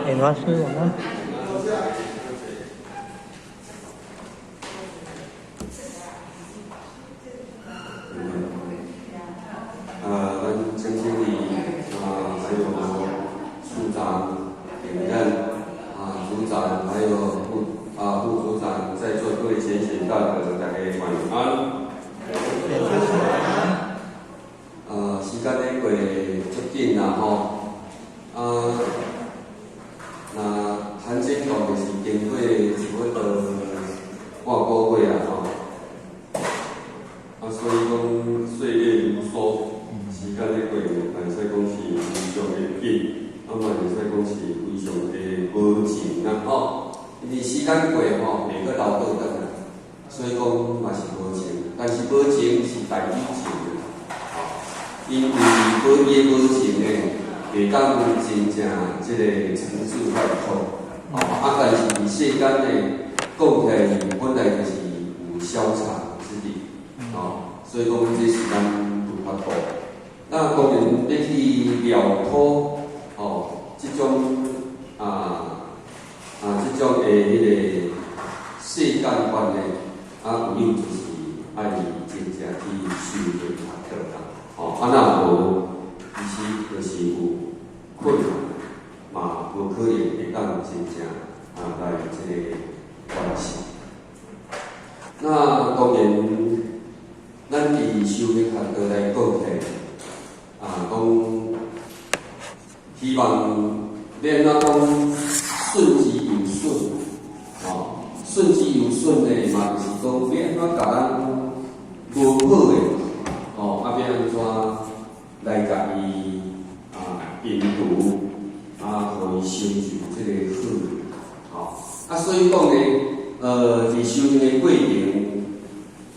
蓮華師晚安。咱總經理啊，還有處長、主任啊、組長，還有副組長，在座各位賢賢大德，大家晚安。蓮華師晚安。時間咧過足緊啦吼，啊，那坦誠講就是經過差不多半個月啊吼，啊，所以講歲月如梭，時間咧過，會使講是非常的緊，啊嘛會使講是非常的無情啦吼。因為時間過吼，袂閣流倒轉來，所以講嘛是無情，但是無情是大有情的，因為無伊的無情呢，袂當真正這個成就解脫，哦，啊，但是佇世間呢，講起來本來就是有消長之理，哦，所以講這是咱有法度。那當然欲去了脫，哦，這種的彼個世間觀呢，啊，有影就是愛真正去修煉學道啦，哦，啊，若無，其實就是有困難，嘛無可能會當真正啊來這個完成。那當然，咱佇修煉學道來講起來，啊，講希望欲按怎講順之又順，哦，順之又順呢，嘛就是講欲按怎共咱無好的，哦，啊，欲按怎來共伊啊摒除，啊，予伊成就這個好，哦，啊，所以講呢，佇修行的過程，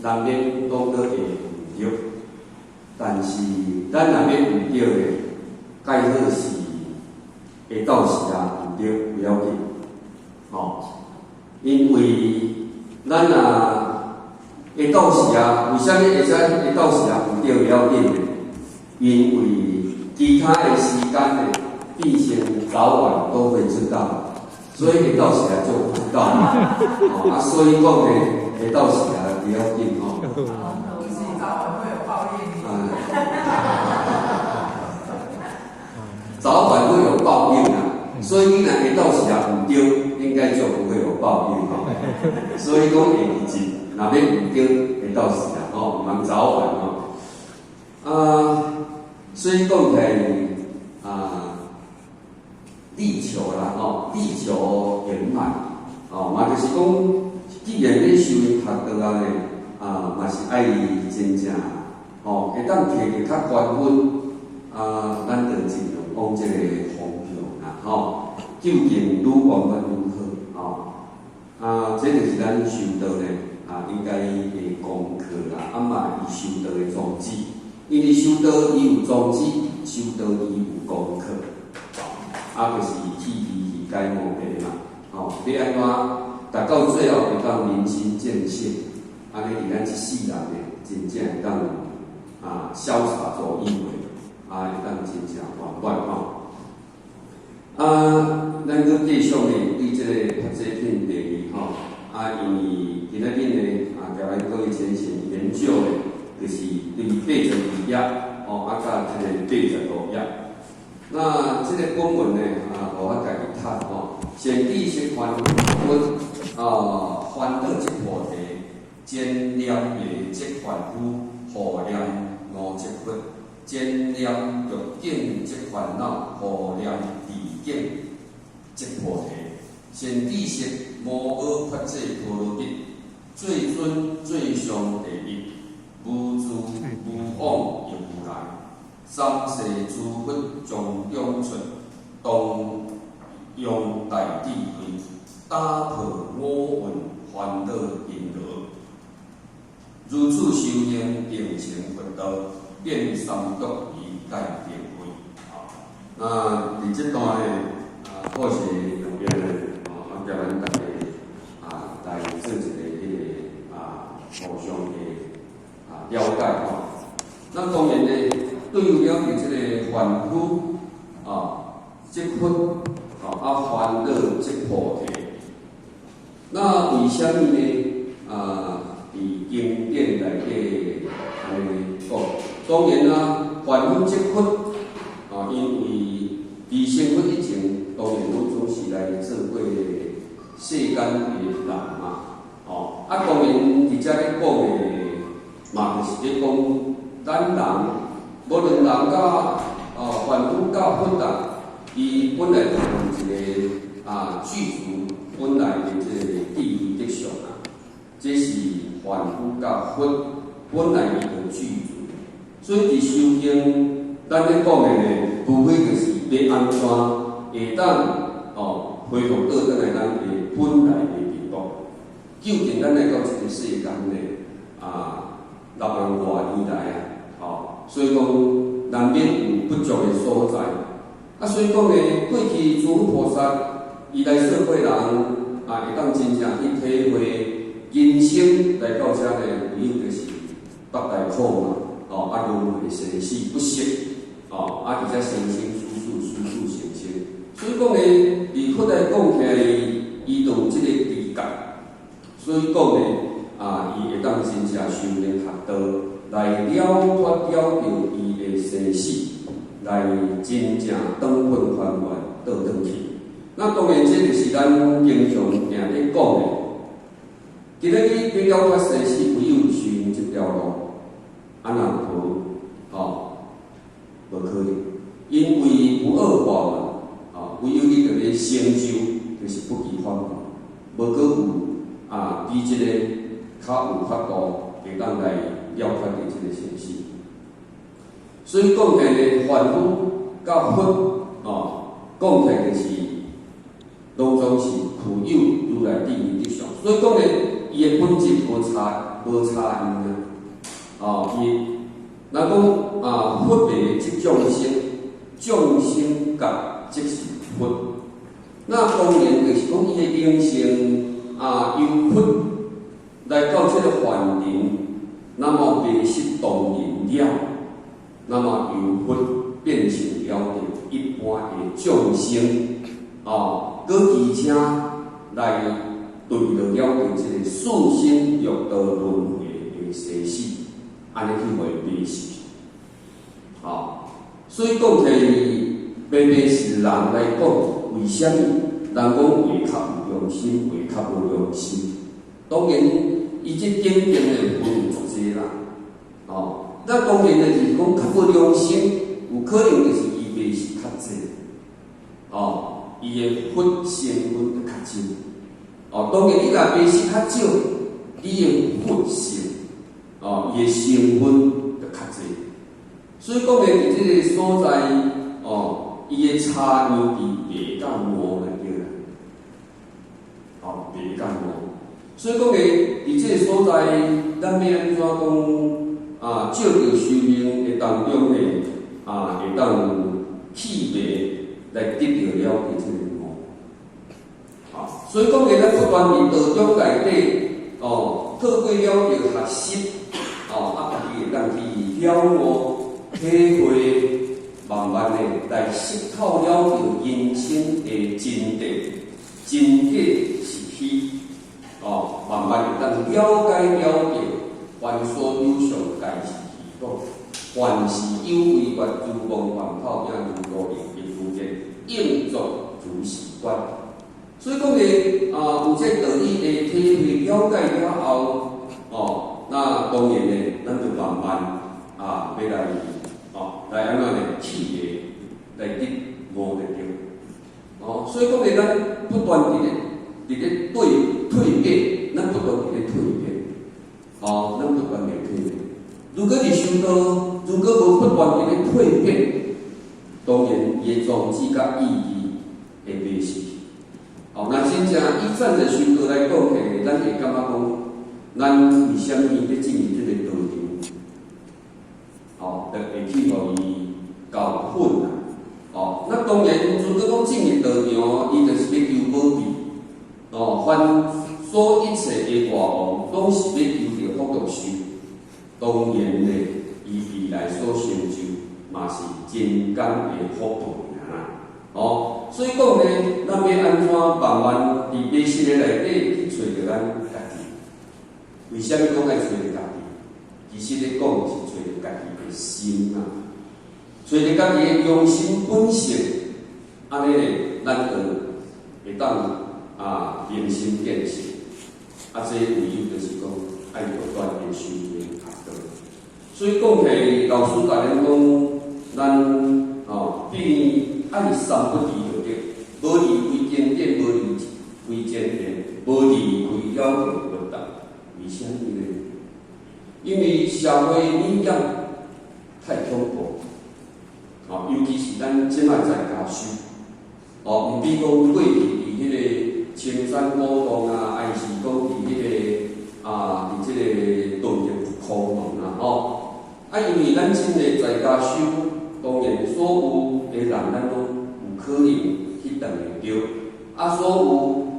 難免攏閣會毋對，但是咱若欲毋對的，蓋好是下晝時啊毋對，不要緊，吼，因為咱若下晝時啊，為啥物會使下晝時啊毋對不要緊呢？因為其他的時間呢，變成早晚都會知道，所以下晝時啊就不知道，哦，啊，所以講呢，下晝時啊不要緊吼。早晚會有報應。早晚會有報應啊，所以你若下晝時啊毋對，應該就不會有報應吼。所以講會記住，若欲毋對，下晝時啊吼，毋通早晚吼。啊，所以講起來啊，力求啦吼，力求圓滿，哦，嘛就是講，既然欲修行學道啊呢，啊，嘛是愛真正吼，會當摕著較懸分，啊，咱就盡量往這個方向啦，吼，究竟愈圓滿愈好，吼，啊，這就是咱修道呢，啊，應該的功課啦，啊嘛，伊修道的宗旨，因為修道伊有宗旨，修道伊有功課，啊，就是去離疑解無白嘛，吼，欲按怎達到最後會當明心見性，按呢佇咱這世人呢，真正會當啊瀟灑走一回，啊，會當真正圓滿吼。啊，咱閣繼續呢，對這個法界品第二吼，啊，因為今仔日呢，啊，共咱各位淺顯研究的，就是對82頁，哦，啊，佮這個85頁。那這個本文呢，啊，予我家己讀吼。善知識凡夫啊，煩惱即菩提，堅念慧即凡夫，護念五即佛；堅念欲境即煩惱，護念地境即菩提。善知識摩訶法界波羅蜜，最尊最上第一，無住無往亦無來。三世諸佛從中出，當用大智慧，打破五蘊煩惱陰羅。如此修行，定成佛道，變三毒而界定慧。啊，那佇這段呢，啊，或是兩邊呢，啊，叫咱大家啊來做一個彼個啊互相的啊了解吼。那當然呢，對於了解這個凡夫啊，即佛啊，哦，啊，煩惱即菩提。那為啥物呢？啊，佇經典內底按呢講，當然啦，凡夫即佛，啊，因為佇成佛以前，當然攏總是來做過世間的人嘛，哦，啊，當然佇遮咧講的，嘛就是咧講咱人，無論人佮凡夫佮佛啊，伊本來就有一個具足本來的這個智慧德相啊，這是凡夫佮佛本來伊就具足，所以佇修行，咱咧講的呢，無非就是欲按怎會當恢復倒轉來咱的本來的面目。究竟咱來到這個世間呢，6萬外年來啊，所以講難免有不足的所在。啊，所以講呢，過去諸佛菩薩伊來說過人啊，會當真正去體會人生來到遮呢，唯有就是百大苦嘛，啊，輪迴生死不息，啊，佇遮生生死死，死死生生。所以講呢，佇佛來講起來，伊就有這個知覺。所以講呢，伊會當真正修煉學道，來了脫了著伊的生死，來真正轉本還原倒轉去。那當然，這就是咱經常定咧講的。今仔日欲了脫生死，唯有修行這條路，啊，若無，無可能，因為不二法門，唯有你著欲成就，就是不離法門，無閣有比這個較有法度會當來了脫佇這個生死。所以講起來，凡夫佮佛，講起來就是攏總是具有如來智慧德相。所以講呢，伊的本質無差異啊。伊若講佛迷即眾生，眾生覺即是佛。那當然就是講伊的靈性由佛來到這個凡塵，那麼迷失當人了，那麼由佛變成了一般的眾生，閣而且來墜落了這個四生六道輪迴的生死，按呢去予伊迷失。所以講起來，迷迷是人來講，為啥物人講話較有良心，話較無良心？當然，伊這頂邊的分足濟啦，那當然就是講較無良心，有可能就是伊迷失較濟，伊的佛成分就較少。當然你若迷失較少，你的佛性，伊的成分就較濟。所以講呢，佇這個所在，伊的差異佇迷佮悟內底啦，迷佮悟。所以講呢，佇這個所在，咱欲按怎講照著修行的當中呢，會當去迷來得著了解這個悟。所以講呢，咱不斷佇道中內底，透過了著學習，家己會當去了悟、體會，慢慢的來識透了著人生的真諦，真假是虛，慢慢會當了解了解，凡所有相，皆是虛妄；凡是有為法，如夢幻泡影，如露亦如電，應作如是觀。所以講呢，有這個道理的體會了解了後，那當然呢，咱就慢慢欲來，來按怎呢？去迷來得悟得著。所以講呢，咱不斷佇咧對蛻變，咱不斷佇咧蛻變，咱不斷佇蛻變。如果佇修道，如果無不斷佇咧蛻變，當然伊的宗旨佮意義會迷失。那真正以咱的修道來講起來，咱會感覺講，咱為啥物欲進入這個道場？就會去予伊教訓啊。那當然，如果講進入道場，伊就是欲求保庇。凡所一切的外王，攏是欲求著福祿壽。當然呢，伊未來所成就，嘛是人間的福報爾啦。所以講呢，咱欲按怎慢慢佇迷失的內底去揣著咱家己？為啥物講愛揣著家己？其實咧講是揣著家己的心啊，揣著家己的良心本性，按呢咧，咱就會當啊明心見性。啊，這唯有就是講愛不斷的修煉學道。所以講起來，老師共咱講，咱哦，必愛三不離就對，無離開經典，無離開前賢，無離開了著佛道。為啥物呢？因為社會敏感太恐怖，哦，尤其是咱這擺在家修，哦，毋比講過去佇彼个青山古洞啊，還是講佇彼个啊，佇這个洞穴空門啊，吼，啊，因為咱真的在家修，當然所有的人，咱攏有可能去碰會著，啊，所有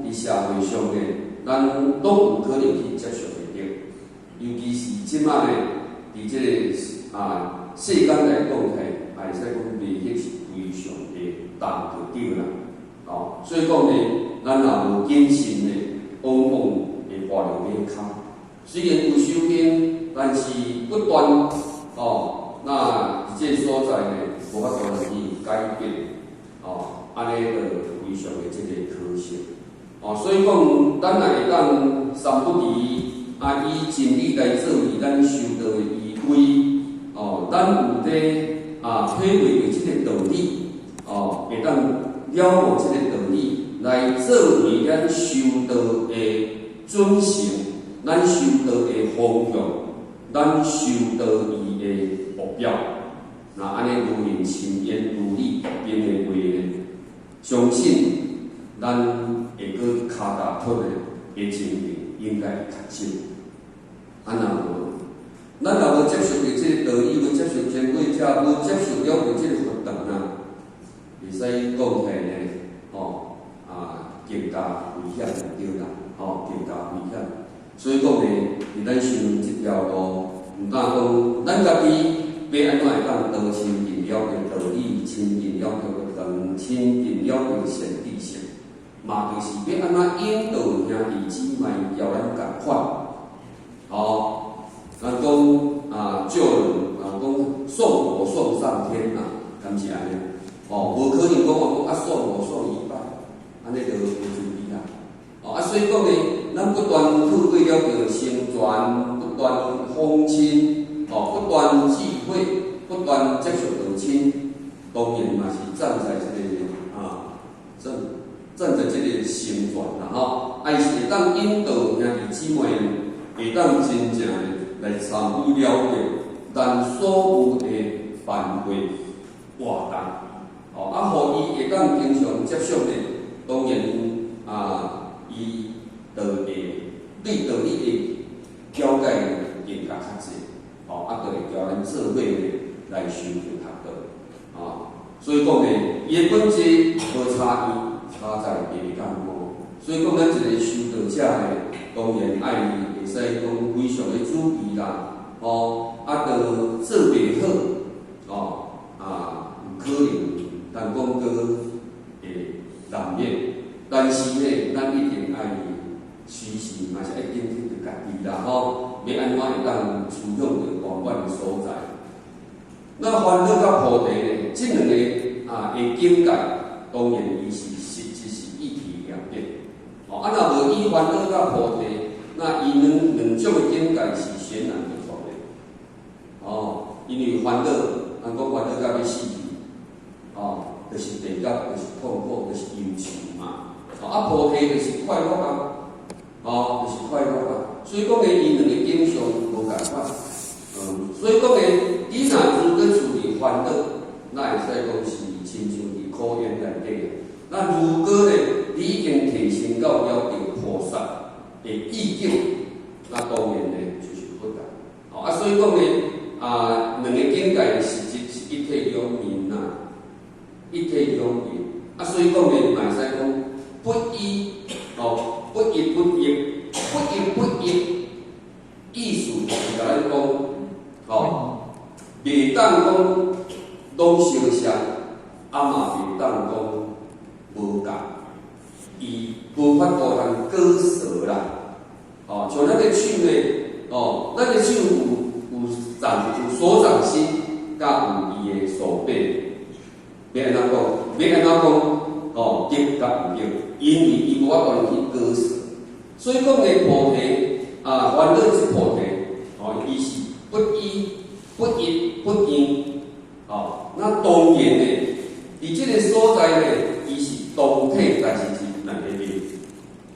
佇社會上的，咱攏有可能去接觸會著，尤其是這擺呢，佇這个啊世間來講起來，會使講迷惑是非常的重就對啦，哦，所以講呢，咱若無謹慎呢，往往會跋著馬跤。雖然有修行，但是不斷哦，那這個所在呢，無法度來去改變，哦，按呢就非常的這個可惜，哦，所以講，咱若會當三不離，啊，以真理來作為咱修道的依歸，哦，咱有咧啊體會著這個道理，哦，會當了悟這個道理，來作為咱修道的準繩，咱修道的方向，咱修道伊的目標。那按呢如行深緣如理不變的話呢，相信咱會閣跤踏脫的的情形應該會較少。啊，若無，咱若無接受著這個道理，無接受前輩者，無接受了著這個佛道啊，會使講起來呢，吼啊，更加危險就對啦，吼，更加危險。所以講呢，佇咱修這條路，毋但講咱家己欲按怎會當多親近了著道理，親近了著佛道，親近了著善知識，嘛就是欲按怎引導兄弟姊妹交咱仝款，吼，人講啊救人啊講送佛送上天啦，敢是按呢？哦，無可能講我講啊送佛送一半，按呢就無慈悲啦。哦啊，所以講呢，咱不斷透過了著成全，不斷奉親，哦，不斷智慧，不斷接觸道親，當然嘛是站在這個啊，站在這個成全啦吼，啊，伊是會當引導兄弟姊妹，會當真正的來參與了解咱所有的辦會活動，哦，啊，予伊會當經常接觸的，當然啊，伊就會對道理的了解更加較濟，哦，啊，就會共咱做伙來修行學道，啊，所以講呢，伊的本質無差異，差在別講哦。所以講，咱一個修道者呢，當然愛會使講非常的注意啦，哦，啊，著做袂好，哦，啊，有可能，但講閣會難免，但是呢，咱一定愛隨時嘛是愛警惕著家己啦，吼，欲按怎會當趨向著圓滿的所在。那煩惱佮菩提呢，這兩个啊的境界，當然伊是實質是一體兩面。哦，啊，若無以煩惱佮菩提，那伊兩種的境界是顯然不同的。哦，因為煩惱，人講煩惱到欲死去，哦，就是地獄，就是痛苦，就是憂愁嘛。哦，啊，菩提就是快樂啊，哦，就是快樂啊。所以講呢，伊兩个景象無仝款。所以講呢，你若如果處於煩惱，那會使講是親像佇苦淵內底。那如果呢，你已經提升到了著菩薩的意境，那當然呢就是佛道。哦，啊，所以講呢，啊，兩個境界實質是一體兩面啦，一體兩面。啊，所以講呢，嘛會使講不一哦，不一不異，不一不異，意思就是共咱講，哦，袂當講攏相像，啊嘛袂當講無共，伊無法度通割捨啦。哦，像咱的手呢，哦，咱的手有掌有手掌心，佮有伊的手臂，欲按怎講？欲按怎講？哦，得佮毋得？因為伊無法度去割捨，所以講的菩提啊，煩惱即菩提，哦，伊是不依不一不應，哦，那當然呢，佇這個所在呢，伊是同體，但是是兩個面，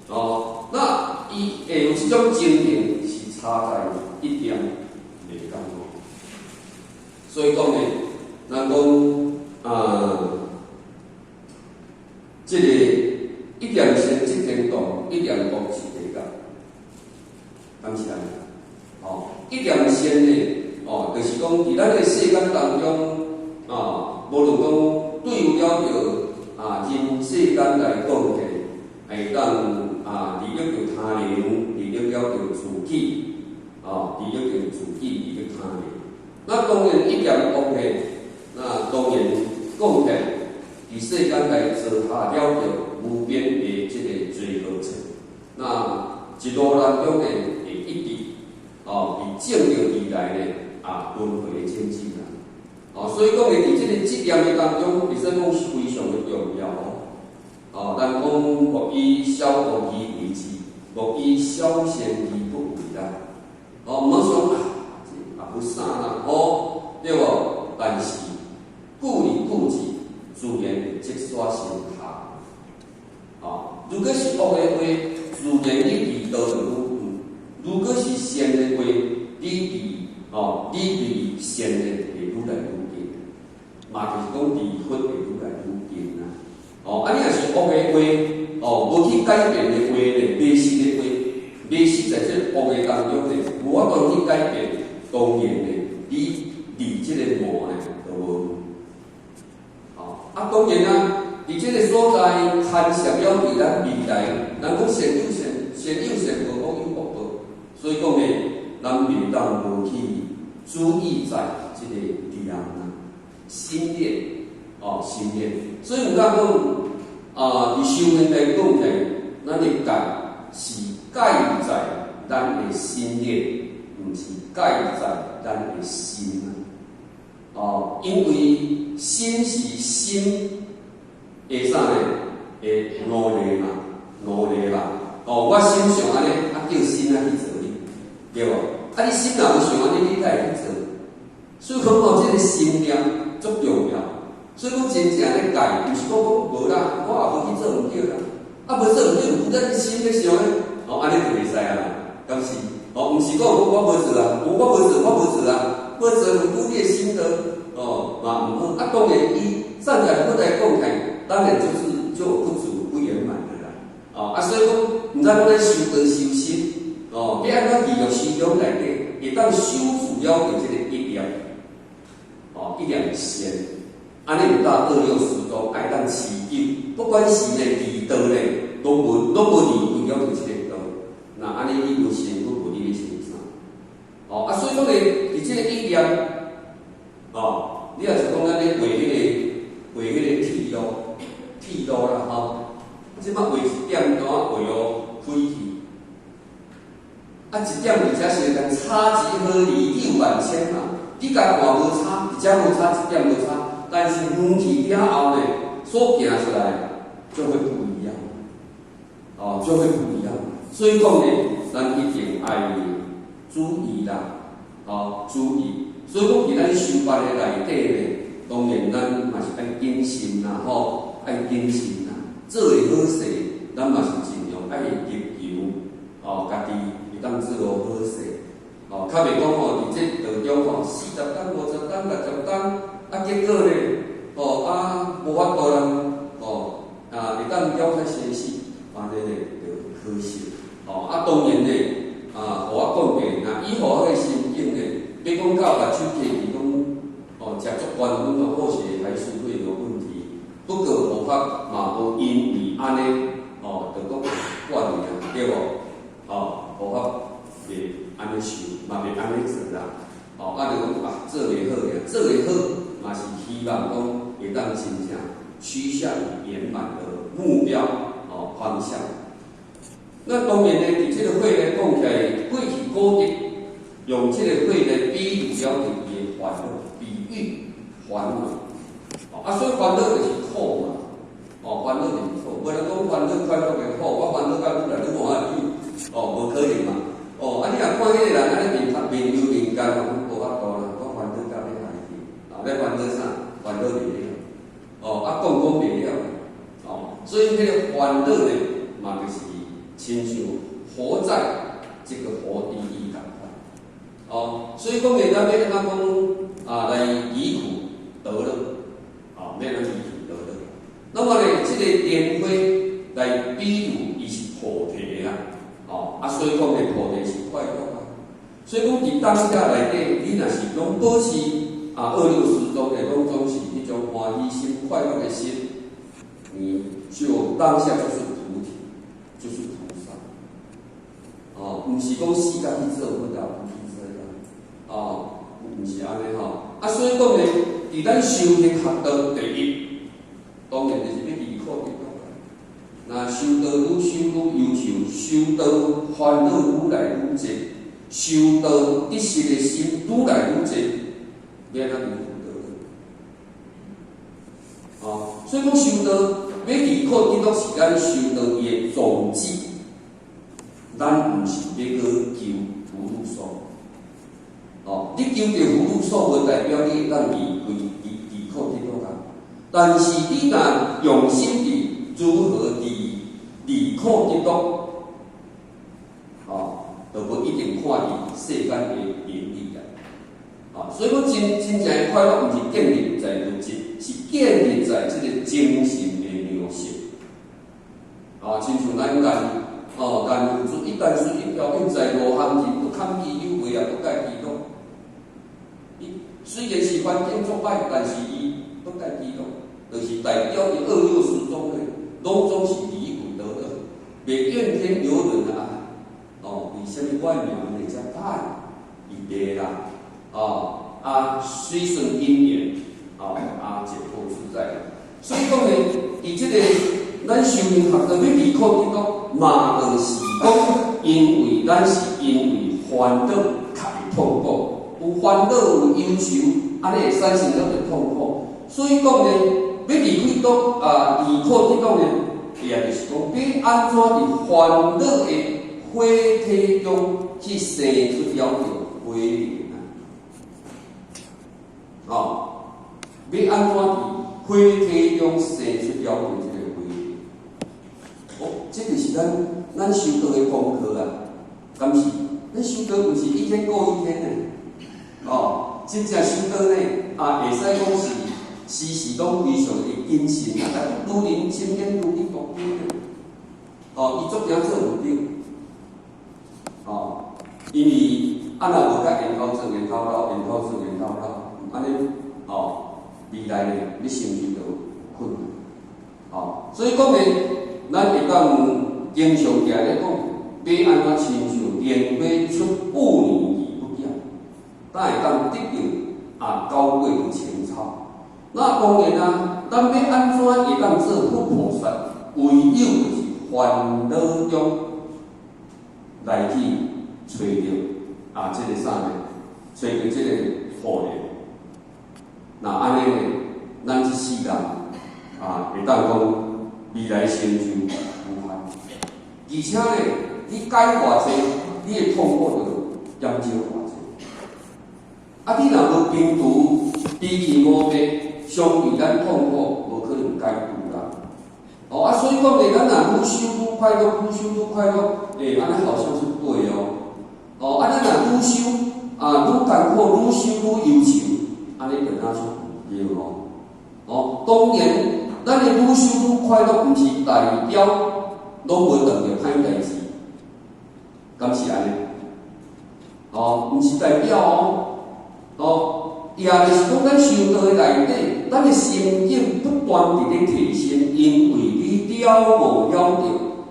哦，那伊會有這種情形是差在一點袂仝哦。所以講呢，咱講啊，這個一念善即天道，一念惡即地獄，敢是按呢？哦，一念善呢，哦，就是講佇咱的世間當中，啊，無論講對有了著啊，人世間來講起，會當啊，利益著他人，利益了著自己，哦，利益著自己，利益他人。那當然一念惡呢，那當然講起來，佇世間來造下了著無邊的這個罪惡冊。那一路當中呢，會一直哦，佇證著未來呢，啊，輪迴的種子啦。哦，所以講呢，佇這個這念的當中，會使講是非常的重要哦。哦，咱講莫以小惡而為之，莫以小善而不為啦。哦，毋好想啊，這也無啥啦，吼，對無？但是久而久之，自然會積沙成塔。哦，如果是惡的話，自然你離道就愈遠；如果是善的話，你離哦，你離善的會愈來愈近。嘛就是講離佛會愈來愈近啦。哦，啊，你若是惡的話，哦，無去改變的話咧，迷失的話，迷失在這個惡的當中咧，無法度去改變，當然咧，你離這個魔咧就無遠。哦，啊，當然啊，佇這個所在牽涉了佇咱未來，人講善有善，善有善報，惡有惡報，所以講咧，咱袂當無去注意在這個念啊，心念，哦，心念。所以有當講啊，佇修行來講起來，咱的戒是蓋在咱的心念，毋是蓋在咱的心啊。哦，因為心是心的啥呢？的奴隸嘛，奴隸啦。哦，我心想按呢，啊叫心啊去做你，對無？啊，你心若無想按呢，你哪會去做？所以講哦，這個心念足重要。所以講真正咧戒，毋是講講無啦，我也無去做毋對啦。啊，無做毋對，毋過咱心咧想咧，哦，按呢就袂使啊，敢是？哦，毋是講我無做啊，我無做，我無做啊，無做毋過你的心得，哦，嘛毋好。啊，當然伊站在佛來講起來，當然就是就不足不圓滿的啦。哦，啊，所以講，毋知講咱修道修心，哦，欲按怎地獄修中內底，會當修住了著這個一念，哦，一念善。按呢有到二六時中愛當持久，不管是呢離道呢，攏無離開了著這個道。那按呢你無成佛無你欲成啥？哦，啊，所以講呢，佇這個一念，哦，你若是講咱咧畫彼個畫彼個鐵路，鐵路啦吼，這擺畫一點怎畫哦開去？啊，一點而且是共差之毫釐謬萬千嘛，你共看無差，一只無差，一點無差。但是遠去了後呢，所行出來就會不一樣，哦，就會不一樣。所以講呢，咱一定愛注意啦，哦，注意。所以講，佇咱修班的內底呢，當然咱嘛是愛謹慎啦，吼，愛謹慎啦。做的好勢，咱嘛是盡量愛力求，哦，家己會當做好勢，哦，較袂講吼，佇這道中吼，40冬、50冬、60冬。啊，結果咧，哦啊，無法度人，哦啊，會當了解生死，按呢咧就可惜。哦啊，當然咧，啊，予我講過，若以予我個心境咧，欲講到目睭閉去，講哦，食足懸分哦，或許還是會有問題。不過護法嘛無因為按呢，哦，就閣掛你啊，對無？哦，護法袂按呢想，嘛袂按呢做啦。哦，啊，就講啊，做會好爾，做會好。嘛是希望講會當真正趨向於圓滿的目目標哦方向。那當然呢，佇這個火咧講起來，過去古德用這個火來比喻了伊的煩惱，比喻煩惱。啊，所以煩惱就是苦嘛。哦，煩惱就是苦，無人講煩惱快樂的苦，我煩惱甲愈來愈歡喜，哦，無可能嘛。哦，啊，你若看彼個人按呢面面憂面干，無法度啦，我煩惱甲欲害去，啊，咧煩惱啥？煩惱袂了。哦，啊，講講袂了。哦，所以彼個煩惱呢，嘛就是親像活在這個火地獄仝款。哦，所以講呢，咱欲按怎講啊，來離苦得樂，啊，欲按怎離苦得樂。那麼呢，這個蓮花來比喻，伊是菩提啦，哦，啊，所以講呢，菩提是快樂啊。所以講佇當下內底，你若是攏保持啊二六時中的攏總是彼種歡喜心、快樂的心，你就當下就是菩提，就是菩薩。哦，毋是講死甲去做佛啊，不去做啦，哦，毋是按呢吼。啊，所以講呢，佇咱修行學道第一，當然就是欲離苦得樂。若修道愈修愈憂愁，修道煩惱愈來愈濟，修道得失的心愈來愈濟，欲按怎離苦得樂？哦，所以講修道欲離苦得樂是咱修道伊的宗旨。咱毋是欲去求葫蘆所。哦，你求著葫蘆所，無代表你會當離苦得樂啊。但是你若用心佇如何離苦得樂，哦，就無一定看佇世間的名利啊。啊，所以講真正的快樂，毋是建立在物質，是建立在這個精神的糧食。啊，親像咱間哦，間有一簞水一瓢飲，在五項人不堪其憂，袂也不蓋其樂。伊雖然是環境足歹，但是伊不蓋其樂，就是代表伊二六時中的，攏總是離苦得樂，袂怨天尤人啊！哦，為啥物我的命會遮歹？伊袂啦，哦，啊，隨順因緣，哦，啊，解脫自在。所以講呢，佇這個咱修行學道欲離苦得樂，嘛就是講，因為咱是因為煩惱較會痛苦，有煩惱有憂愁，按呢會產生了著痛苦。所以講呢，欲離苦得啊，離苦得樂呢，也就是講，欲按怎佇煩惱的火體中去生出了著火蓮啊？哦，欲按怎佇火體中生出了著這個火蓮？哦，這就是咱修道的功課啊，敢是？咱修道毋是一天過一天的，哦，真正修道呢，啊，會使講是時時攏非常的謹慎啊，但愈認真愈愈大間哦，伊足驚做毋對，哦，因為啊若無佮緣頭轉緣頭老，緣頭轉緣頭老，按呢，哦，未來呢，你成就就有困難，哦，所以講呢，咱會當經常定咧講，欲按怎親像蓮花出污泥而不染，才會當得到啊高貴的情操。那當然啊，咱欲按怎會當做佛菩薩？唯有就是煩惱中來去揣著啊，這個啥呢？揣著這個火蓮。那按呢，咱這世人啊，會當講未來成就無限。而且呢，你解偌濟，你的痛苦就減少偌濟。啊，你若無摒除脾氣毛病，相對咱痛苦無可能解除啦。哦啊，所以講呢，咱若愈修愈快樂，愈修愈快樂，欸，按呢好像是對哦。哦，啊，咱若愈修啊愈艱苦，愈修愈憂愁，按呢就若像毋對哦。哦，當然，咱的愈修愈快樂，毋是代表攏無碰著歹代誌，敢是按呢？哦，毋是代表哦，哦，也就是講，咱修道的內底，咱的心境不斷佇咧提升，因為你了無了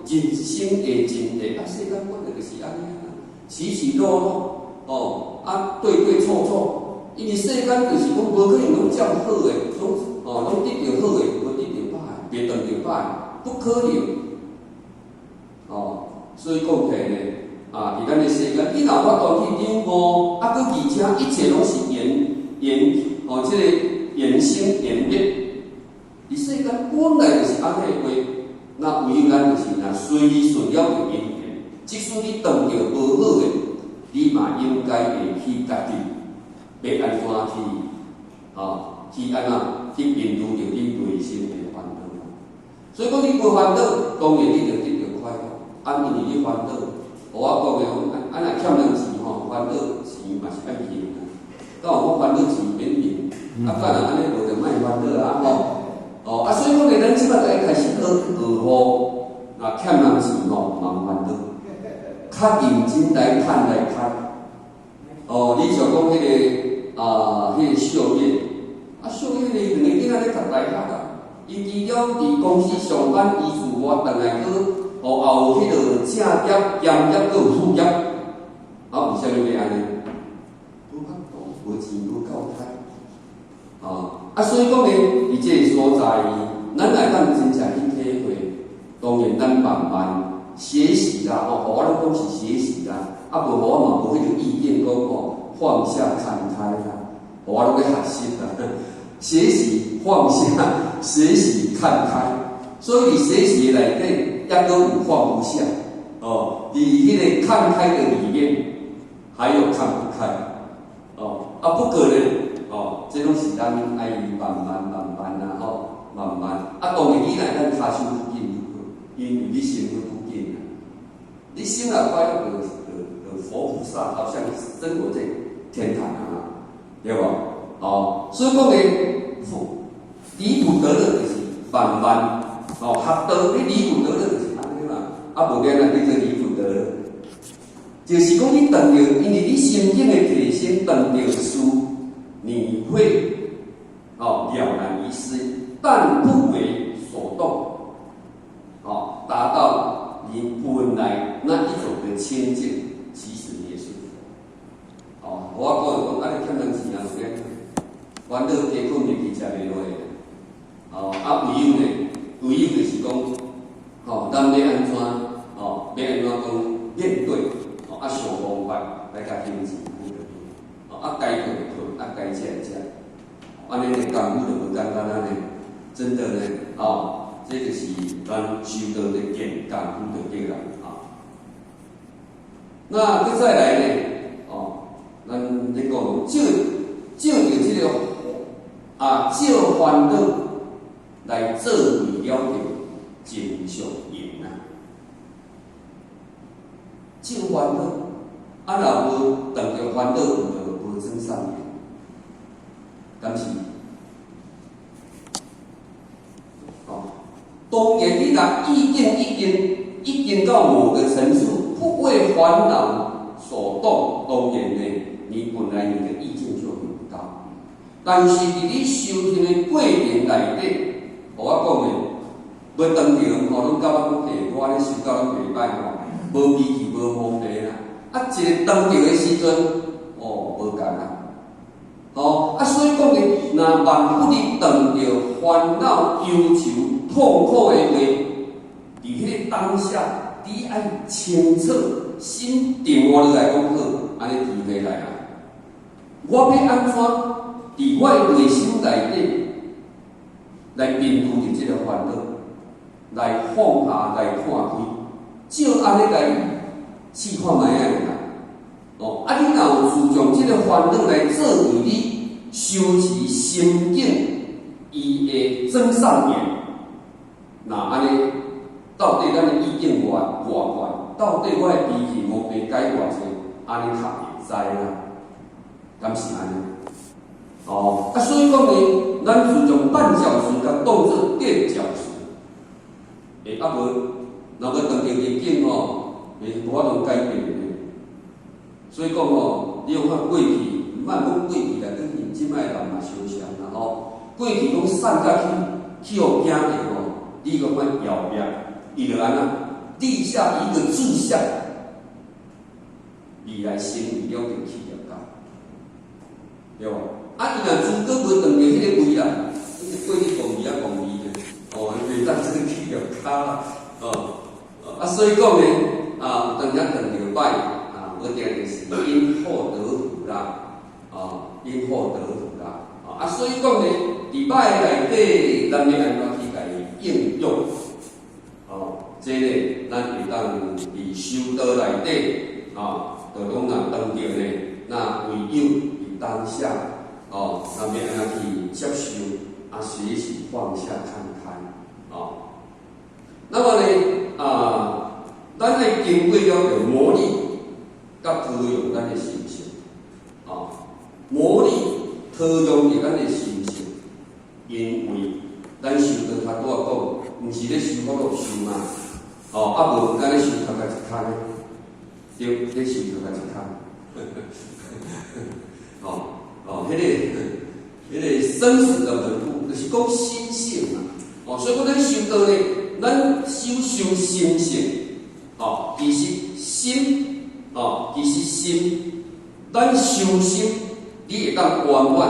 著人生的真諦，啊，世間本來就是按呢啊，起起落落，哦，啊，對對錯錯，因為世間就是講無可能攏遮好的，攏哦攏得著好的，無得著歹，袂當著歹。不可能。哦，所以講起來呢，啊，佇咱的世間，你若有法度去領悟，啊，閣而且一切攏是緣緣，哦，這個緣生緣滅，佇世間本來就是按呢的話，那唯有咱就是若隨順了著因緣，即使你遇著無好的，你嘛應該會去家己欲按怎去，哦，去按怎去面對著你內心的煩惱。所以講你無煩惱，當然你就得著快樂。啊，因為你煩惱，我講的講，啊若欠人錢吼，煩惱錢嘛是愛還啊。敢有講煩惱錢免還？啊，敢若按呢無就莫煩惱啊吼。哦，啊，所以講呢，咱這擺就愛開始學學吼，若欠人錢吼，茫煩惱，較認真來看來看。哦，你像講彼個啊，彼個秀葉，啊，秀葉呢，兩個囡仔咧讀大學啊，伊除了佇公司上班，伊自外轉來閣，哦，也有彼個正業、兼業，閣有副業，啊，為啥物欲按呢？無法度，無錢無夠開，啊，啊，所以講呢，佇這個所在，咱來當真正去體會，當然咱慢慢學習啦，哦，我攏講是學習啦，啊，無我嘛無彼個意見講哦，放下看開啦，我攏咧學習啦，學習放下，學習看開，所以佇學習內底，抑閣有放不下，哦，佇彼個看開的裡面，還有看不開，哦，啊，不過呢，哦，這攏是咱愛慢慢慢慢啊，吼，慢慢，啊，當然你若會當跤手愈緊愈好，因為你生活愈緊啊，你心若快樂，就佛菩薩好像生活在天堂啊，對無？哦，所以講呢，離苦得樂就是慢慢，哦，學道你離苦得樂就是按呢嘛，啊，無然咱叫做離苦得樂，就是講你當著，因為你心境的提升，當著事，你會哦了然於心，但不為所動，哦，達到你本來那一種的清淨，其實你也是佛。哦，我講講，啊，你欠人錢啊，有咧，煩惱加睏入去食袂落的。哦，啊，唯有呢，唯有就是講，哦，咱欲按怎，哦，欲按怎講面對，哦，啊，想方法來共還錢，哦，啊，該睏的睏，啊，該食的食，按呢的功夫就無簡單按呢，真的呢，哦，這就是咱修道的練功夫就對啦，啊。那閣再來呢，哦，咱咧講照照著這個啊，照煩惱來做為了著真相緣啊，照煩惱，啊，若無斷著煩惱，就無增上緣，敢是？哦，當然你若意境已經已經到某個層次，不為煩惱所動，當然呢，你本來你的意境就很高。但是佇你修行的過程內底，我講的，欲斷著吼，攏感覺講，欸，我按呢修到攏袂歹吼，無脾氣，無毛病啦。啊，一個斷著的時陣，哦，無仝啊。哦，啊，所以講的，若萬不離斷著煩惱、憂愁、痛苦的話，佇彼個當下，你愛清楚，心定活落來講好，按呢智慧來啊。我欲按怎佇我的內心內底來面對著這個煩惱，來放下，來看開，照按呢來試看覓仔啦。哦，啊，你若有注重這個煩惱來做為你修持心境，伊會增上緣。那按呢，到底咱的意境偌偌懸？到底我的脾氣毛病改偌濟？按呢較會知啦，敢是按呢？哦，啊，所以講呢，咱注重絆腳石，共當做墊腳石。欸，啊無，若無斷著逆境吼，會無法度改變的。所以講吼，你有看過去，毋莫講過去啦，等於這擺人嘛相像啦吼。過去攏散甲去，去予驚著吼，你閣看後壁，伊就按怎立下一個志向，未來成為了著企業家，對無？啊，伊若如果無斷著彼個位啦，伊過去戇字仔戇字咧，哦，袂當當做企業家啦，哦，啊，所以講呢，啊，有當時當著歹，啊，無定就是因禍得福啦，哦，因禍得福啦，啊，所以講呢，佇歹內底，咱欲按怎去共伊應用？哦，這个咱會當佇修道內底，啊，就講若當著呢，那唯有佇當下，哦，咱欲按怎去接受，啊，學習放下看開，哦。那麼呢，啊，咱愛經過了著磨礪，佮陶養咱的心性，啊，磨礪陶養著咱的心性，因為咱修道較拄仔講，毋是咧修法度修嘛，哦，啊無敢咧修頭殼一空咧，對，咧修頭殼一空，哦哦，彼个生死的門戶，就是講心性嘛，哦，所以講咱修道咧，咱修修心性，哦，其實心，哦，其實心，咱修心，你會當圓滿，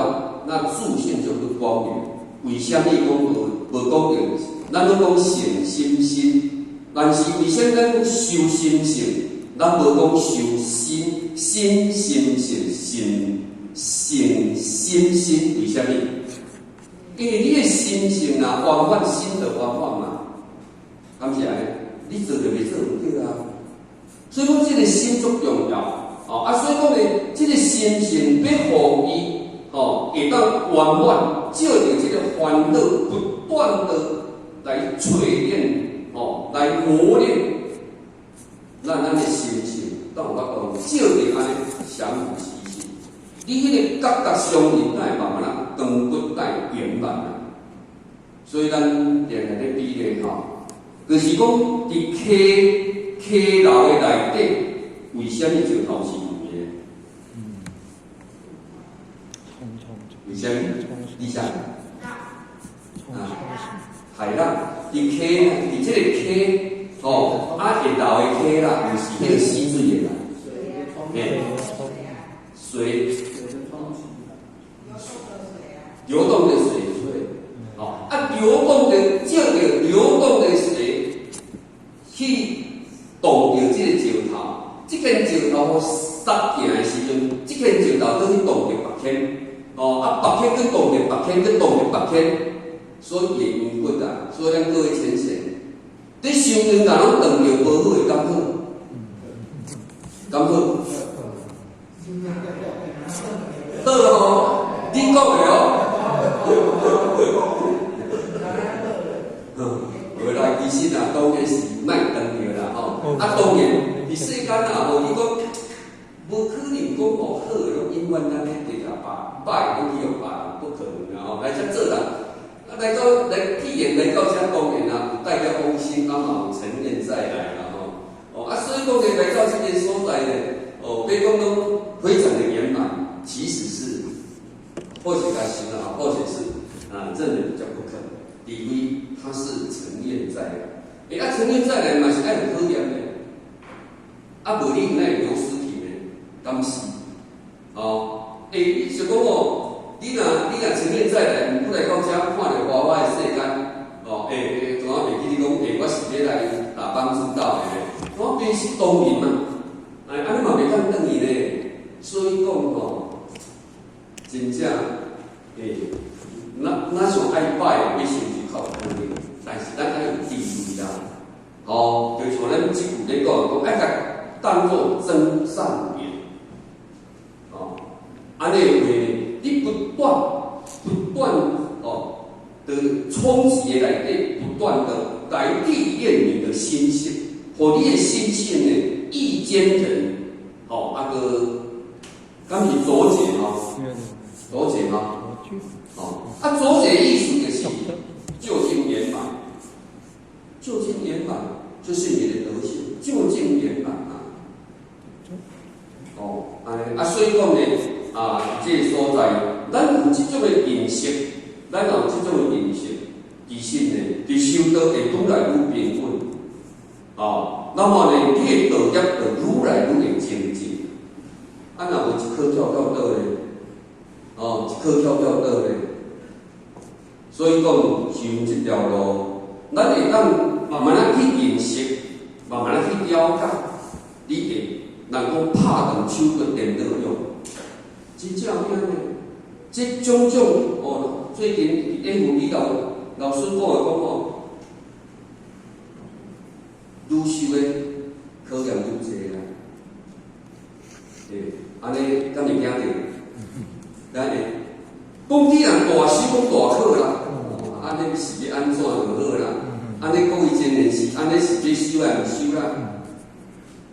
那自性就會光明。為啥物講無無講著？咱攏講善心心，但是為啥物咱修心性，咱無講修心心心性心性心心？為啥物？因為你的心性啊，圓滿心就圓滿嘛，敢是按呢？你做就袂做毋對啊。所以講，這个心足重要，哦啊，所以講呢，這个心性欲予伊，哦，會當圓滿，藉著這个煩惱不斷的來錘煉，哦，來磨練，咱的心性，當有法度藉著按呢降伏習氣。你彼个覺覺相應，才會慢慢啊，長骨帶圓滿啊。所以咱定定咧比咧吼，就是講佇溪溪流的內底，為啥物石頭是圓的？為啥物？你想？啊，海浪佇溪，佇這个溪，吼，啊會流的溪啦，毋是彼個死水的啦，嘿，水，流動的水，哦，啊，流動的藉著流動的水去動著這个石頭，這根石頭塞行的時陣，這根石頭閣去動著別間，哦，啊，別間閣動著別間，閣動著別間，所以會圓骨啊。所以咱各位淺顯，你修行若攏當著無好的，敢好？敢好？好哦，你講的哦。無啦，其實啊，當然是莫當著啦吼。啊，當然，佇世間啊，無你講，無可能講哦，好的攏永遠按呢直直歹，歹攏去予別人，不可能啊吼。來遮做人，啊來到來，既然來到遮，當然啊，有帶了往生，啊嘛有塵緣再來啦吼。哦，啊，所以講呢，來到這个所在呢，哦，欲講攏非常的圓滿，其實是或許較行啊，或許是啊，真的比較不可能。除非他是塵緣再來，欸，啊，塵緣再來嘛是愛有考驗的，啊，無你哪會留屍體呢？敢是？哦，欸，你想講哦，你若塵緣再來，毋過來到遮看著花花的世間，哦，欸欸，怎啊袂記你講，欸，我是欲來啊幫助到的咧？我變是當然嘛，哎，按呢嘛袂當轉去咧，所以講吼，真正，欸，咱上愛拜的，必須是較有可能，但是咱愛有智慧啦，哦，就像咱這句咧講，講愛共當做增上緣，哦，按呢話，你不斷不斷哦的衝擊的內底，不斷的來歷練你的心性，予你的心性呢，益堅韌，哦，啊閣，敢是卓結吼？卓結嗎？哦，啊，卓結意思就是究竟圓滿，究竟圓滿就是你的德性，究竟圓滿啊。哦，按呢，啊，所以講呢，啊，這个所在，咱有這種的認識，咱有這種的認識，其實呢，佇修道會愈來愈平穩。哦，那麼呢，你的道業就愈來愈會精進。啊，若無一顆跳跳倒咧，哦，一顆跳跳倒咧，所以講修這條路，咱會當慢慢仔去認識，慢慢仔去了解。你會人講拍斷手閣顛倒用，真正有影呢。這種種哦，最近 FB 老老師講的講哦，愈修的考驗愈濟啦。欸，按呢敢會驚著？敢會？講你若大修講大考啦，按呢是欲按怎就好啦。按呢講伊真現實，按呢是欲修抑毋修啦？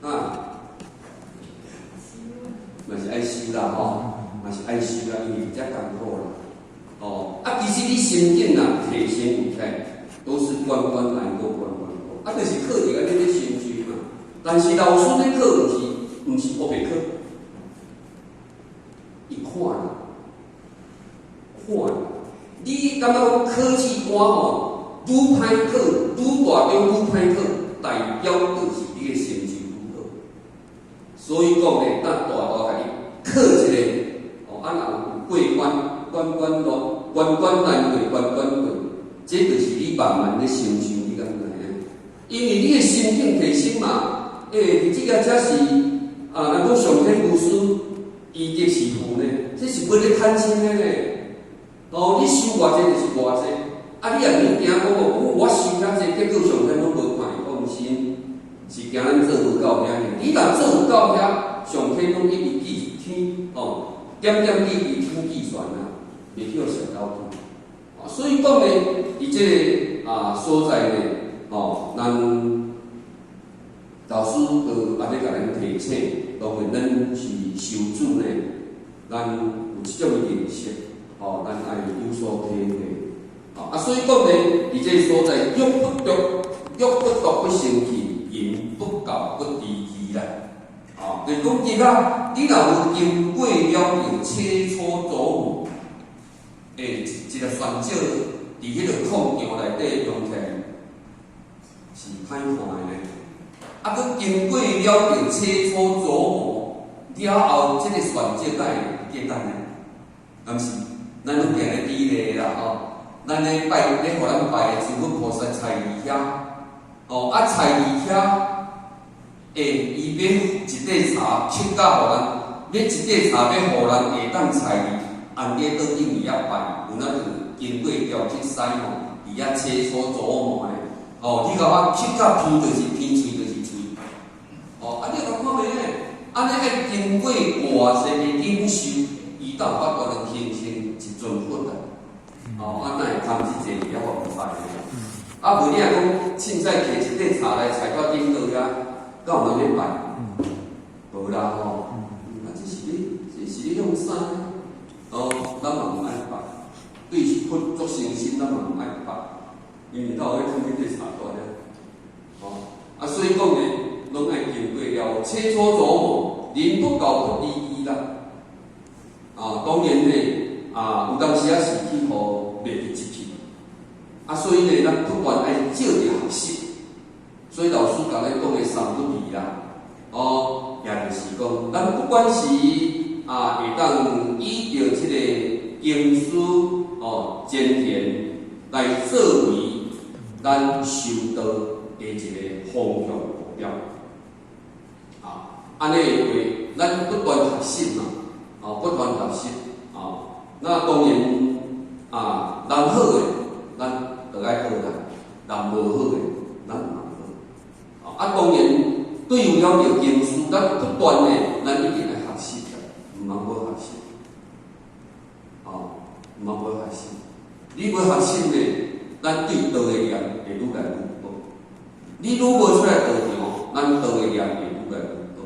啊，嘛是愛修啦吼，嘛是愛修啦，因為遮艱苦啦。哦，啊，其實你心境若提升有起來，都是關關難過關關過，啊，就是靠佇按呢咧心修嘛。但是老師咧考毋是烏白考，伊看啦，看啦，你感覺講考試官吼，愈歹考，愈大張愈歹考，代表就是你的成就愈好。所以講咧，咱大大共你考一个，哦，啊，若有過關，關關落，關關難過關關過，這就是你慢慢咧成就，你敢知影？因為你的心境提升嘛，欸，佇這个才是啊，人講上天無私，伊德是父呢，這是無咧貪心的呢。哦，你修偌濟就是偌濟，啊，你也免驚講哦，我修遐濟，結果上天攏無看，放心，是驚咱做無夠遐爾。你若做有夠遐，上天攏一直記天哦，點點滴滴天計算啊，袂去予攝到去。啊，所以講呢，佇這个啊所在呢，哦，咱老師就按呢共咱提醒，當然咱是修主呢，咱有這種的認識，哦，咱愛有所體會。啊，所以講呢，佇這个所在，欲不著，欲不獨不生氣，淫不到不離其啦。啊，就是講其實你若有經過了著切磋琢磨，欸，一個選手佇彼個礦場內底用起來是歹看的呢。啊，閣經過了著切磋琢磨了後，這個選手敢會簡單呢？敢是？咱攏定咧比例啦吼。咱咧拜咧，予咱拜的諸佛菩薩菜佇遐，哦，啊菜佇遐，欸，伊欲一塊柴切甲予咱，欲一塊柴欲予咱會當菜佇按家桌頂佇遐拜，有哪就經過雕刻師吼，佇遐切磋琢磨咧，哦，你共我刻甲鼻就是鼻，喙就是喙，哦，啊你共看袂咧？按呢愛經過偌濟的忍受，伊才有法度能形成一尊佛啊。哦，啊，哪會貪這濟佇遐予人拜咧？啊，無你若講凊彩摕一塊柴來踩到頂桌遐，敢有人咧拜？無啦吼。啊，這是咧用啥？哦，咱嘛毋愛拜，對佛足誠心，咱嘛毋愛拜，因為到底囥彼塊柴桌咧。哦，啊，所以講呢，攏愛經過了切磋琢磨，人不到不離義啦。啊，當然呢，啊，有當時仔是去予袂得入去，啊，所以呢，咱不斷愛借著學習。所以老師共咱講的三不離啦，哦，也就是講，咱不管是啊，會當依著這个經書哦，真言來作為咱修道的一个方向目標。啊，按呢的話，咱不斷學習嘛，哦，不斷學習，啊，那當然啊，人好的，咱就愛好啦；人無好的，咱毋通好。啊，當然對有了著經書，咱不斷的，咱一定愛學習啦，毋通無學習。哦，毋通無學習。你無學習呢，咱對道的念會愈來愈薄。你愈無出來道場，咱道的念會愈來愈薄。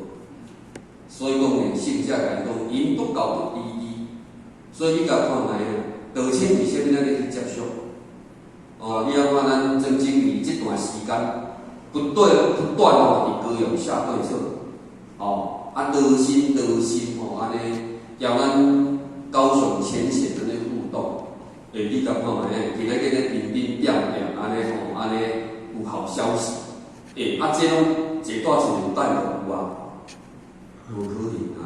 所以講呢，聖者講講，淫不到不離義。所以你共看覓啊？道親為啥物咱咧去接觸？哦，你仔看咱曾經理這段時間，不斷不斷哦，佇高雄下對策，哦，啊，多心多心吼，按呢，交咱高雄淺顯按呢互動，欸，你共看覓？今仔日咧點點點點按呢吼，按呢有好消息，欸，啊，這攏坐大一兩等就有啊，無可能啊，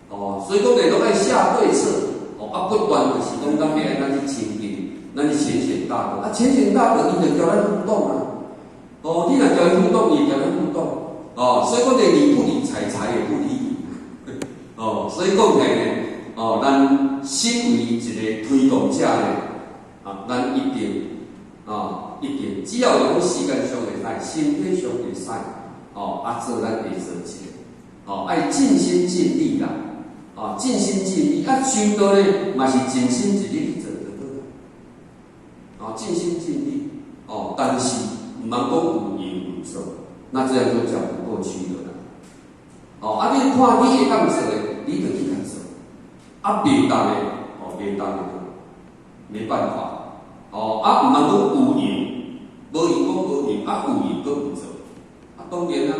哦，所以講呢，攏愛下對策，哦，啊，不斷就是講咱欲按怎去親近。咱是淺顯大德，啊，淺顯大德伊就教咱互動啊。哦，你若教伊互動，伊會教咱互動。哦，所以講呢，你不理財，財也不理你。哦，所以講起來呢，哦，咱身為一個推動者呢，啊，咱一定，啊，一定，只要有時間上會使，身體上會使，哦，啊，做咱會做一個，哦，愛盡心盡力啦，啊，盡心盡力，啊，修道呢，嘛是盡心盡力去做就好啦。哦，盡心盡力，哦，但是毋通講有閒毋做，那這樣就講不過去了啦。哦，啊，你看你會當做的，你就去共做，啊，袂當的，哦，袂當的，沒辦法。哦，啊，毋通講有閒，無閒講無閒，啊，有閒閣毋做，啊，當然啦，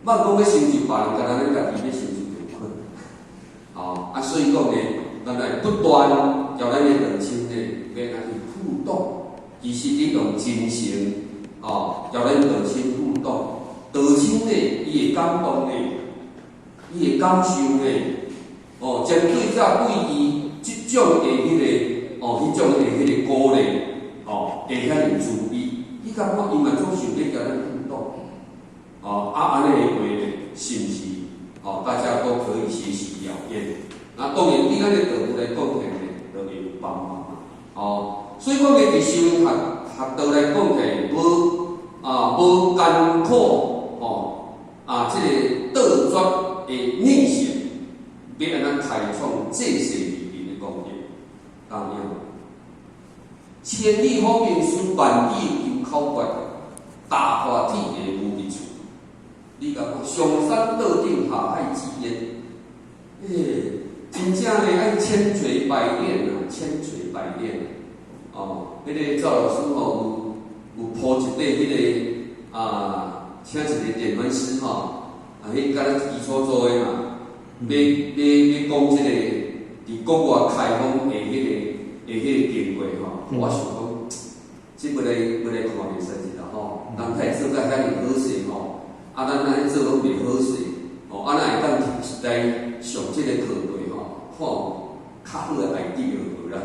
莫講欲成就別人，干焦咱家己欲成就就困難。哦，啊，所以講呢，咱愛不斷共咱的道親呢，欲按怎去互動，其實你用真誠，哦，共咱道親互動，道親呢，伊會感動呢，伊會感受呢，哦，針對這對伊這種的彼個，哦，彼種的彼個鼓勵，哦，會遐爾慈悲，你感覺伊嘛總想欲共咱互動，哦，啊，按呢的話呢，是毋是？哦，大家都可以學習了驗。那當然，對咱的道務來講起來呢，就會有幫忙嘛。哦，所以講呢，佇修學學道來講起來，無啊無艱苦，哦啊，這個倒絕的逆行，欲按怎開創濟世利人的功德，當然，千里好明師，萬里求口訣，踏破鐵鞋無覓處。你感覺上山到頂下海之煙，欸，真正呢愛千錘百煉啊，千錘百煉。哦，彼個趙老師吼有鋪一塊彼個啊，請一個電玩師吼，啊，彼敢若基礎做的嘛，欲欲欲講這個佇國外開放的彼個經過吼，我想講，這欲來欲來看袂使一啦吼，人會做甲遐爾好勢吼，啊，咱按呢做攏袂好勢，哦，啊，若會當來上這個課題吼，看有較好的 idea 無啦，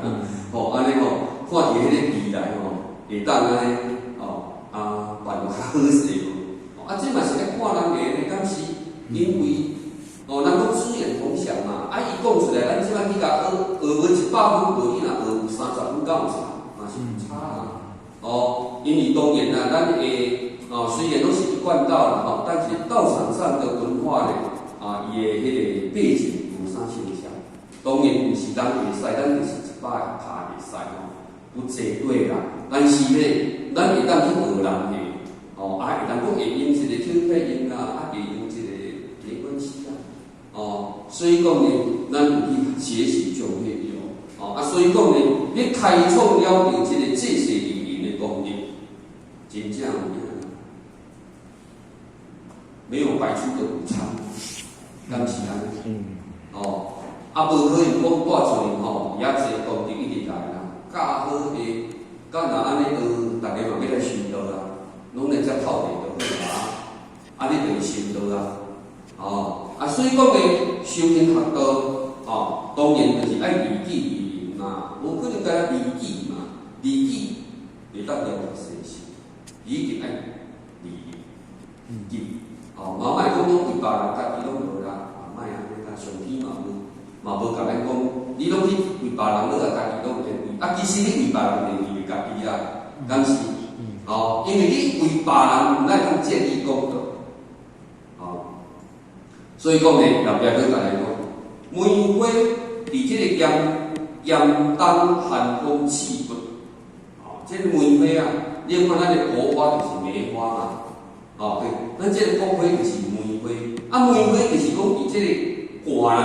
吼，按呢吼，看佇彼個未來吼，會當按呢，哦，啊，辦較好勢無？啊，這嘛是愛看人的呢，敢是？因為哦，人講資源同享嘛，啊，伊講出來，咱這擺去共學，學無100分，無你若學有30分，敢有差？嘛是有差啊。哦，因為當然啦，咱會哦，雖然攏是一貫道啦吼，但是道場上的文化咧，啊，伊的彼個背景有啥相像？當然毋是人會使，咱就是一擺跤會使吼，不絕對啦。但是咧，咱會當去學人的，哦，啊，會當閣會用一個手體用啊，啊，會用一個沒關係啊。哦，所以講呢，咱有去學習就會有，哦，啊，所以講呢，你開創了著這個濟世利人的功德，真正有影。沒有白出的午餐，敢是按呢？哦，啊，無可能講帶出來吼，遐濟功德一直來啦，教好的，敢若按呢學，逐家嘛欲來修道啦，攏來遮透地就好啊，按呢就會修道啊，哦，啊，所以講呢，修行學道，哦，當然就是愛利己利人嘛，無可能干焦利己嘛，利己袂當了卻世事，一定愛利己。哦，嘛莫講攏為別人，家己攏無啦，啊，莫按呢啦，上天嘛無，嘛無共咱講，你攏去為別人，你也家己攏會為，啊，其實你為別人，就是為家己啊，敢是？哦，因為你為別人，毋愛通建立功德，哦，所以講呢，後壁閣共咱講，梅花佇這個嚴嚴冬寒風刺骨，哦，這個梅花啊，你看咱的國花就是梅花嘛。哦，對，咱這個國花就是梅花，啊，梅花就是講佇這個寒，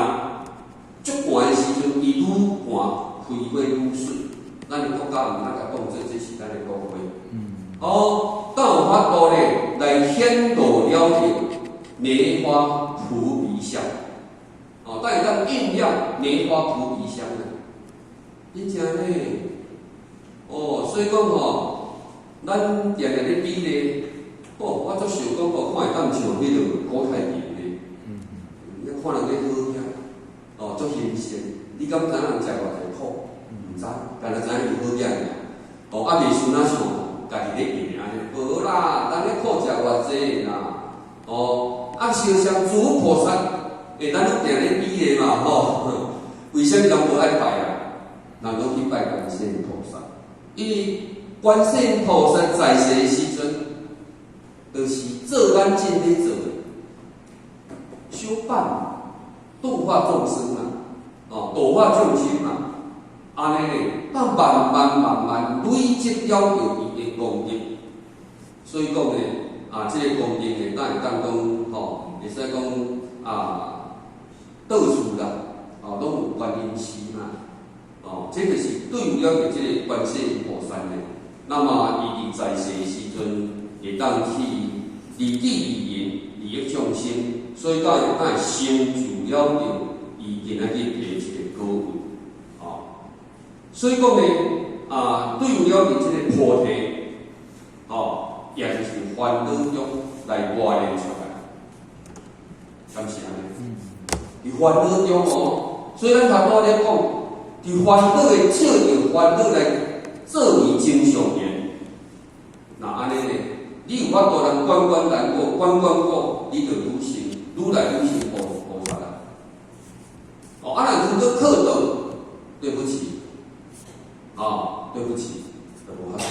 足寒的時陣，伊愈寒開花愈媠。咱的國家毋通共當做這是咱的國花。哦，敢有法度咧來顯露了著梅花撲鼻香？哦，敢會當應驗梅花撲鼻香呢？真正呢，哦，所以講吼，咱定定咧比咧。哦，我足想講哦，看會當像彼個郭台銘咧，你看人咧好遐，哦，足新鮮。你敢知影人食偌濟苦？毋知，干焦知影伊好囝爾。哦，啊，袂输哪像家己咧印的按呢，無啦，人咧苦食偌濟啦，哦，啊，相像諸菩薩，欸，咱攏定咧比的嘛，吼，為啥物人無愛拜啊？人攏去拜觀世音菩薩，因為觀世音菩薩在世的時陣，就是做咱正咧做的，修辦度化眾生啊，哦，度化眾生啊，按呢咧，當慢慢慢慢累積了著伊的功德，所以講呢，啊，這個功德呢，咱會當講，吼，會使講啊，到處啦，哦，攏有觀音寺嘛，哦，這就是對有了著這個觀世音菩薩呢，那麼伊佇在世的時陣，會當去利己利人，利益眾生，所以講會成就了著伊今仔日提一個果位，哦，所以講呢，啊，對有了著這個菩提，哦，也就是煩惱中來磨練出來，敢是按呢？佇煩惱中哦，所以咱頭拄仔咧講，佇煩惱的照著煩惱來做為增上緣，若按呢呢，你有法度人懸懸難過，懸懸苦，你就愈成愈來愈成菩薩啦。哦，啊，若如果克頓，對不起，啊，對不起，就無法度。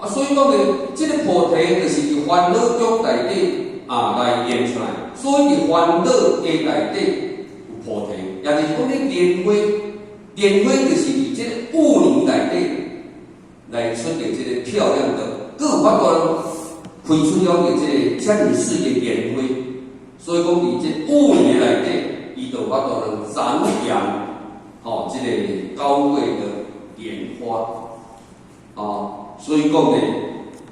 啊，所以講呢，這個菩提就是佇煩惱中內底啊來現出來，所以佇煩惱的內底有菩提，也就是講你蓮花，蓮花就是佇這個污泥內底來出著這個漂亮的，閣有法度開出了個這個遮爾媠的蓮花，所以講佇這污泥內底，伊就有法度能長養，吼，這個高貴的蓮花，哦。所以講呢，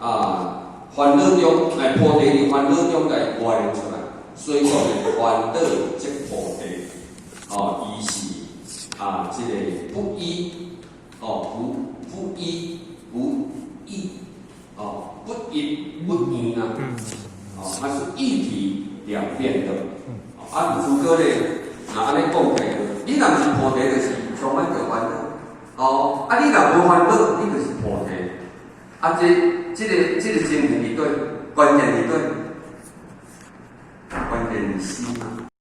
啊，煩惱中，哎，菩提佇煩惱中來磨練出來，所以講呢，煩惱即菩提，哦，伊是啊，這個不一，哦，不一不異，哦，不一不異啊，哦，它是一體兩面的。啊，如果咧，若按呢講起來，你若毋是菩提，就是充滿著煩惱，哦，啊，你若無煩惱，你就是菩提。啊，這個精神佇佗，關鍵佇佗，關鍵佇心啊。